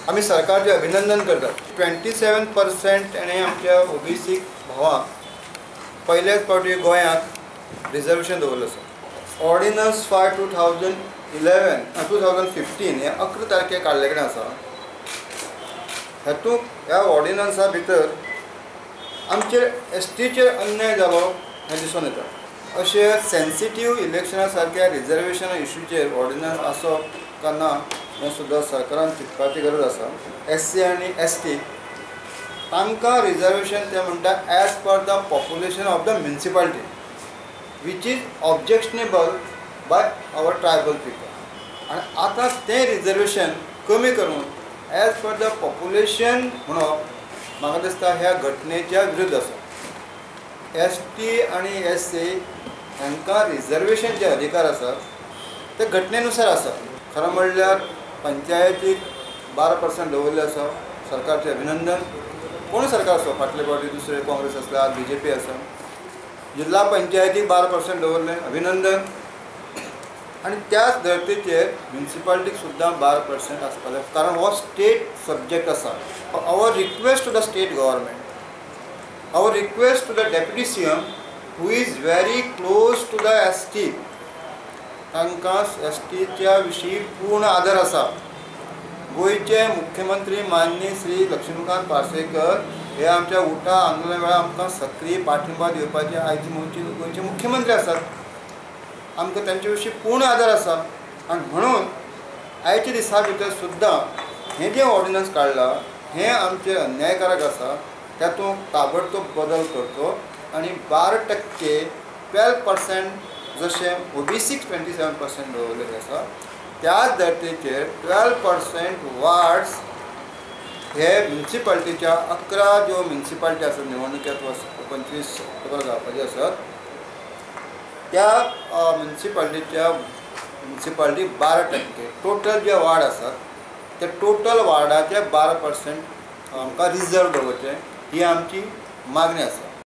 आमी सरकारचें अभिनंदन करतात. 27% हेणें आमच्या ओबीसी भावांक पयल्याच फावटी गोंयांत रिजर्वेशन दवरलें आसा. ऑर्डिनन्स 5/2011 2015 हे 11 तारखेक काडले कडेन आसा. हातूंत ह्या ऑर्डिनन्सा भितर आमचेर एसटीचेर अन्याय जालो हें दिसून येता. अशे सेन्सिटीव इलेक्शना सारक्या रिजर्वेशन इशूचेर ऑर्डिनन्स आसप काय ना हें सुद्दां सरकारान चिंतपाची गरज आसा. एससी आनी एसटी तांकां रिजर्वेशन ते म्हणटा as per the population of the municipality, which is objectionable by our tribal people. आनी आतां तें रिजर्वेशन कमी करून एज पर the population म्हणप म्हाका दिसता ह्या घटनेच्या विरुद्ध आसा. एस टी आनी एस सी हांकां रिजर्वेशन जे अधिकार आसात ते घटनेनुसार आसा. खरें म्हणल्यार पंचायतीक 12% दवरले आसा. सरकारचें अभिनंदन. कोण सरकार आसो, फाटले फावटी दुसरे काँग्रेस आसले, आज बीजेपी आसा. जिल्हा पंचायतीक 12% दवरलें, अभिनंदन. आनी त्याच धर्तेचेर म्युनिसिपालिटीक सुद्दां 12% आसपाक जाय, कारण हो स्टेट सब्जेक्ट आसा. Our request to the state government, our request to the deputy CM who is very close to the S T, तांकां एस टीच्या विशीं पूर्ण आदर आसा. गोंयचे मुख्यमंत्री माननीय श्री लक्ष्मीकांत पार्सेकर हे आमच्या उठा आंदोलना वेळार आमकां सक्रीय पाठिंबा दिवपाचे आयज गोंयचे मुख्यमंत्री आसात. आमकां तांचे विशीं पूर्ण आदर आसा. आनी म्हणून आयच्या दिसा भितर सुद्दां हें जें ऑर्डिनन्स काडलां हें आमचें अन्यायकारक आसा. तातूंत ताबडतोब बदल करचो आनी 12% 12% जशें ओबीसीक 27% दवरलेलें आसा त्याच धर्तेचेर 12% वार्ड्स हे म्युनिसिपालिटीच्या 11 ज्यो म्युनिसिपालिटी आसात निवडणुकेंत 25 ऑक्टोबर जावपाचे आसात त्या म्युनिसिपालिटीच्या म्युनिसिपालिटी 12% टोटल जे वार्ड आसात ते टोटल वार्डाचे 12% आमकां रिजर्व दवरचें ही आमची मागणी आसा.